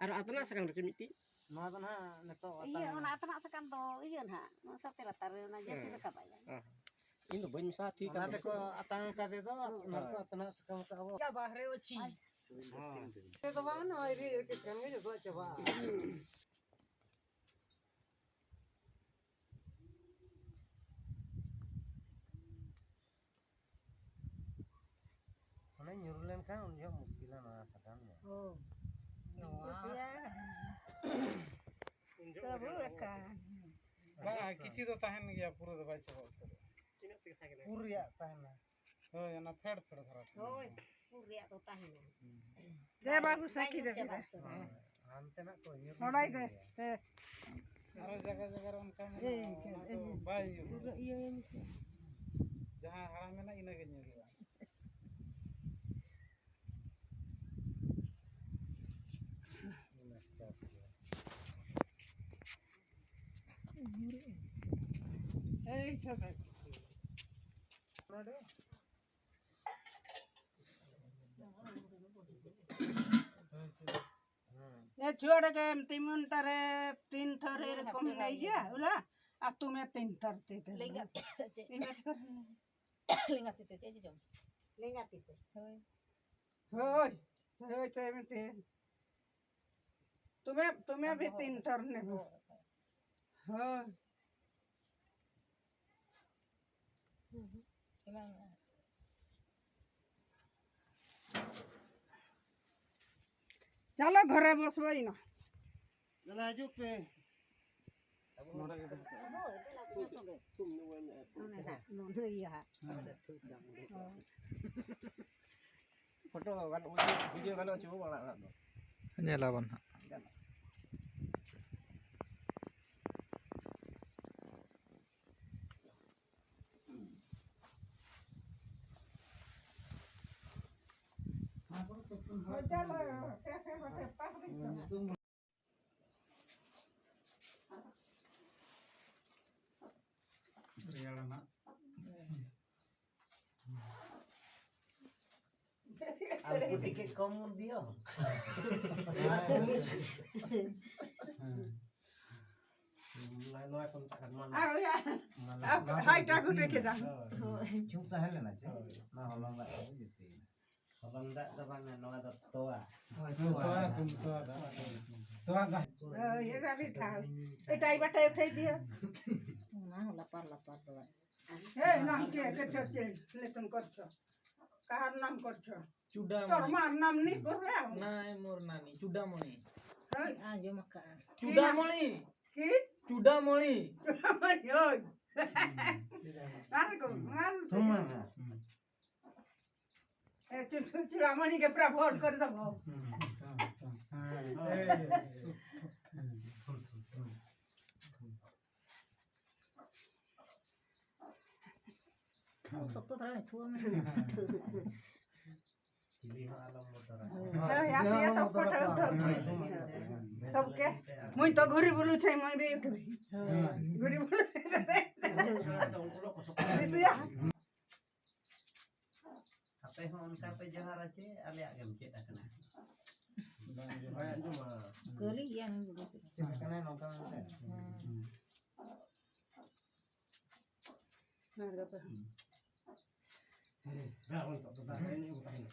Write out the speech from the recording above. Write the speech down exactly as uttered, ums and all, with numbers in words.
ᱟᱨ ᱟᱛᱱᱟᱜ ᱥᱟᱠᱟᱢ ᱨᱮ ᱪᱮᱫ ᱢᱤᱫᱴᱤᱡ? ᱱᱚᱣᱟ ᱫᱚ ᱱᱟᱦᱟᱜ ᱱᱤᱛᱚᱜ ᱤᱭᱟᱹ, ᱟᱛᱟᱝ ᱚᱱᱟ ᱮᱱᱟ᱾ ᱟᱛᱱᱟᱜ ᱥᱟᱠᱟᱢ ᱫᱚ ᱤᱭᱟᱹ ᱱᱟᱦᱟᱜ, ᱱᱚᱣᱟ ᱥᱟᱛᱮ ᱞᱟᱛᱟᱨ ᱨᱮ ᱚᱱᱟ ᱡᱟᱹᱛᱤ ᱦᱮᱸ᱾ ᱨᱟᱠᱟᱵ ᱟᱭ᱾ ᱦᱮᱸ᱾ ᱤᱧ ᱫᱚ ᱵᱟᱹᱧ ᱢᱮᱥᱟ ᱴᱷᱤᱠ ᱚᱱᱟ ᱟᱠᱟᱫᱟ᱾ ᱛᱮᱠᱚ ᱟᱛᱟᱝ ᱟᱠᱟᱫᱮ ᱫᱚ, ᱚᱱᱟ ᱠᱚ ᱦᱳᱭ᱾ ᱟᱛᱱᱟᱜ ᱥᱟᱠᱟᱢ ᱟᱠᱟᱫ ᱟᱵᱚ᱾ ᱵᱟᱦᱨᱮ ᱚᱪᱷᱤ᱾ ᱦᱮᱸ᱾ ᱛᱮ ᱫᱚ ᱵᱟᱝ, ᱱᱚᱜᱼᱚᱭ ᱨᱤ ᱮᱠᱮ ᱠᱷᱟᱱ ᱜᱮ ᱡᱚᱛᱚᱣᱟᱜ ᱪᱟᱵᱟᱜᱼᱟ᱾ ᱚᱱᱮ ᱧᱩᱨᱩ ᱞᱮᱱᱠᱷᱟᱱ ᱩᱱ ᱡᱚᱦᱚᱜ ᱢᱩᱥᱠᱤᱞᱟ ᱱᱚᱣᱟ ᱥᱟᱠᱟᱢ ᱧᱟᱢ᱾ ᱦᱳᱭ᱾ ᱱᱚᱣᱟ ᱛᱚᱵᱮ ᱮᱠᱟᱞ᱾ ᱵᱟᱝ, ᱠᱤᱪᱷᱩ ᱫᱚ ᱛᱟᱦᱮᱱ ᱜᱮᱭᱟ, ᱯᱩᱨᱟᱹ ᱫᱚ ᱵᱟᱭ ᱪᱟᱵᱟ ᱩᱛᱟᱹᱨᱚᱜᱼᱟ᱾ ᱯᱩᱨ ᱨᱮᱭᱟᱜ ᱛᱟᱦᱮᱱᱟ᱾ ᱦᱳᱭ, ᱚᱱᱟ ᱯᱷᱮᱰ ᱯᱷᱮᱰ ᱫᱷᱟᱨᱟ ᱴᱷᱮᱱ᱾ ᱦᱳᱭ, ᱯᱩᱨ ᱨᱮᱭᱟᱜ ᱫᱚ ᱛᱟᱦᱮᱱᱟ᱾ ᱦᱩᱸ᱾ ᱫᱮ ᱵᱟᱹᱵᱩ, ᱵᱟᱭ ᱥᱟᱹᱠᱷᱤ ᱧᱩᱨ ᱫᱮ ᱪᱟᱵᱟ ᱵᱤᱨᱟ᱾ ᱩᱛᱟᱹᱨᱚᱜᱼᱟ᱾ ᱦᱮᱸ, ᱦᱟᱱᱛᱮᱱᱟᱜ ᱠᱚ ᱧᱩᱨ ᱱᱚᱰᱟᱭ ᱫᱮ, ᱜᱮᱭᱟ᱾ ᱫᱮ᱾ ᱟᱨᱚ ᱡᱟᱭᱜᱟ ᱡᱟᱭᱜᱟ ᱨᱮ ᱚᱱᱠᱟ ᱢᱮᱱᱟᱜᱼᱟ, ᱮᱭ, ᱚᱱᱟ ᱫᱚ ᱮᱭ, ᱵᱟᱭ ᱧᱩᱨᱩᱜᱼᱟ᱾ ᱯᱩᱨᱟᱹ ᱤᱭᱟᱹ ᱢᱮᱥᱮ᱾ ᱡᱟᱦᱟᱸ ᱦᱟᱲᱟᱢ ᱢᱮᱱᱟᱜ, ᱤᱱᱟᱹ ᱜᱮ ᱧᱩᱨᱩᱜᱼᱟ᱾ ᱮᱭ ᱪᱷᱳᱴᱟ᱾ ये छोड़ के तीन मुंटा रे तीन थर ये एरकम नहीं है, उला? आ तुम्हें तीन थर ते थे। ᱞᱮᱸᱜᱟ ᱛᱤ ᱛᱮ᱾ ᱤᱱᱟᱹ ᱠᱚ ᱞᱮᱸᱜᱟ ᱛᱤ ᱛᱮ ᱪᱮᱫ ᱡᱚᱢ? ᱞᱮᱸᱜᱟ ᱛᱤ ᱛᱮ᱾ ᱦᱳᱭ᱾ ᱦᱳᱭ, ᱦᱳᱭ, ᱛᱟᱭᱚᱢ ᱛᱮ᱾ तुम्हें, तुम्हें भी तीन थर ने। ᱦᱳᱭ। ᱦᱳᱭ। ᱪᱟᱞᱚ ᱜᱷᱚᱨᱮ ᱵᱚᱥ ᱦᱩᱭᱱᱟ᱾ ᱫᱮᱞᱟ ᱦᱤᱡᱩᱜ ᱯᱮ᱾ ᱯᱷᱳᱴᱳ ᱜᱟᱱᱚᱜ, ᱵᱷᱤᱰᱤᱭᱳ ᱜᱟᱱᱚᱜ ᱪᱚ ᱵᱟᱝ ᱚᱲᱟᱜ ᱫᱚ᱾ ᱧᱮᱞᱟᱵᱚᱱ ᱦᱟᱸᱜ᱾ ᱨᱮᱭᱟᱲ ᱟᱱᱟᱜ᱾ ᱟᱨ ᱠᱩᱴᱤ ᱠᱮᱫ ᱠᱚᱢ ᱩᱱ ᱫᱤᱭᱚ᱾ ᱦᱮᱸ᱾ ᱱᱚᱣᱟ ᱠᱚ ᱢᱮᱛᱟᱜ ᱠᱟᱱᱟ ᱢᱟᱞᱟ᱾ ᱟᱨ ᱚᱭᱟ, ᱢᱟᱞᱟ᱾ ᱦᱟᱭ ᱴᱟᱜᱩ ᱨᱮ ᱠᱮᱫᱟ᱾ ᱦᱳᱭ᱾ ᱪᱩᱯ ᱛᱟᱦᱮᱸ ᱞᱮᱱᱟ ᱪᱮ? ᱦᱳᱭ᱾ ᱚᱱᱟ ᱦᱚᱞᱚᱝ ᱫᱟᱜ ᱠᱚ ᱡᱩᱛ ᱮᱱᱟ᱾ ᱦᱚᱞᱚᱝ ᱫᱟᱜ ᱫᱚ ᱵᱟᱝᱟ, ᱱᱚᱣᱟ ᱫᱚ ᱛᱚᱣᱟ᱾ ᱦᱳᱭ, ᱛᱚᱣᱟ, ᱛᱚᱣᱟ᱾ ᱛᱚᱣᱟ ᱫᱟᱜ᱾ ᱛᱚᱣᱟ ᱫᱟᱜ᱾ ᱦᱳᱭ, ᱮᱴᱟᱜ ᱢᱤᱫ ᱴᱷᱟᱶ᱾ ᱮᱴᱟᱜ ᱵᱟᱴᱟᱭ ᱩᱴᱷᱟᱹᱭ ᱫᱤᱭᱟ᱾ ᱚᱱᱟ ᱦᱚᱸ ᱞᱟᱯᱟᱨ ᱞᱟᱯᱟᱨ ᱫᱚ ᱵᱟᱝ᱾ ᱦᱮᱸ, ᱱᱟᱢ ᱠᱮ, ᱠᱮ, ᱪᱮᱫ, ᱪᱮᱫ, ᱱᱤᱛᱚᱝ ᱠᱚᱨᱪᱚ᱾ ᱠᱟᱦᱟᱨ ᱱᱟᱢ ᱠᱚᱨᱪᱚ᱾ ᱪᱩᱰᱟᱢᱚᱬᱤ᱾ ᱛᱚᱨ ᱢᱟᱨ ᱱᱟᱢ ᱱᱤ ᱠᱚᱨᱮ᱾ ᱱᱟᱭ ᱢᱳᱨ ᱱᱟᱢᱤ, ᱪᱩᱰᱟᱢᱚᱬᱤ᱾ ᱦᱳᱭ᱾ ᱟᱸᱡᱚᱢ ᱟᱠᱟᱜᱼᱟ᱾ ᱪᱩᱰᱟᱢᱚᱬᱤ᱾ ᱠᱤ? ᱪᱩᱰᱟᱢᱚᱬᱤ᱾ ᱪᱩᱰᱟᱢᱚᱬᱤ, ᱦᱳᱭ᱾ ᱟᱨ ᱠᱚ, ᱟᱨ ᱛᱩᱢᱟᱹᱝ᱾ ᱮ, ᱪᱩ-, ᱪᱩ-, ᱪᱩᱲᱟᱢᱚᱬᱤ ᱜᱮ ᱯᱩᱨᱟ ᱵᱷᱚᱨ ᱠᱚᱨᱮ ᱫᱚ ᱵᱷᱚᱨ᱾ ᱥᱚᱠᱛᱚ ᱫᱷᱟᱨᱟ ᱢᱤᱴᱷᱩᱣᱟᱹ ᱢᱮᱱᱟᱜᱼᱟ᱾ ᱦᱳᱭ, ᱟᱯᱮ ᱛᱚ ᱯᱷᱳᱴᱳ ᱩᱴᱷᱟᱹᱣ ᱯᱮ᱾ ᱥᱚᱵᱠᱮ, ᱢᱩᱭ ᱛᱚ ᱜᱷᱩᱨᱤ ᱵᱩᱞᱩ ᱪᱷᱟᱹᱭ, ᱢᱩᱭ ᱵᱤ ᱩᱴᱷᱟᱹᱣ᱾ ᱜᱷᱩᱨᱤ ᱵᱩᱞᱩ᱾ ᱫᱤᱥᱟᱹᱭᱟ? ᱟᱯᱮ ᱦᱚᱸ ᱚᱱᱠᱟ ᱯᱮ ᱡᱚᱦᱟᱨᱟ ᱪᱮ ᱟᱞᱮᱭᱟᱜ ᱜᱮᱢ ᱪᱮᱫ ᱟᱠᱟᱱᱟ? ᱵᱟᱭ ᱟᱸᱡᱚᱢᱟ᱾ ᱠᱩᱞᱤ ᱜᱮᱭᱟ ᱱᱩᱭ ᱵᱩᱰᱷᱤ ᱠᱚᱫᱚ᱾ ᱪᱮᱫ ᱠᱟᱱᱟᱭ ᱱᱚᱝᱠᱟ ᱢᱮᱱᱛᱮ? ᱦᱮᱸ᱾ ᱟᱨ ᱜᱟᱯᱟ᱾ ᱦᱮᱸ, ᱵᱟᱝ, ᱱᱤᱛᱚᱜ ᱫᱚ ᱫᱟᱜ ᱨᱮ ᱮᱱᱮᱡ ᱠᱚ ᱛᱟᱦᱮᱱᱟ᱾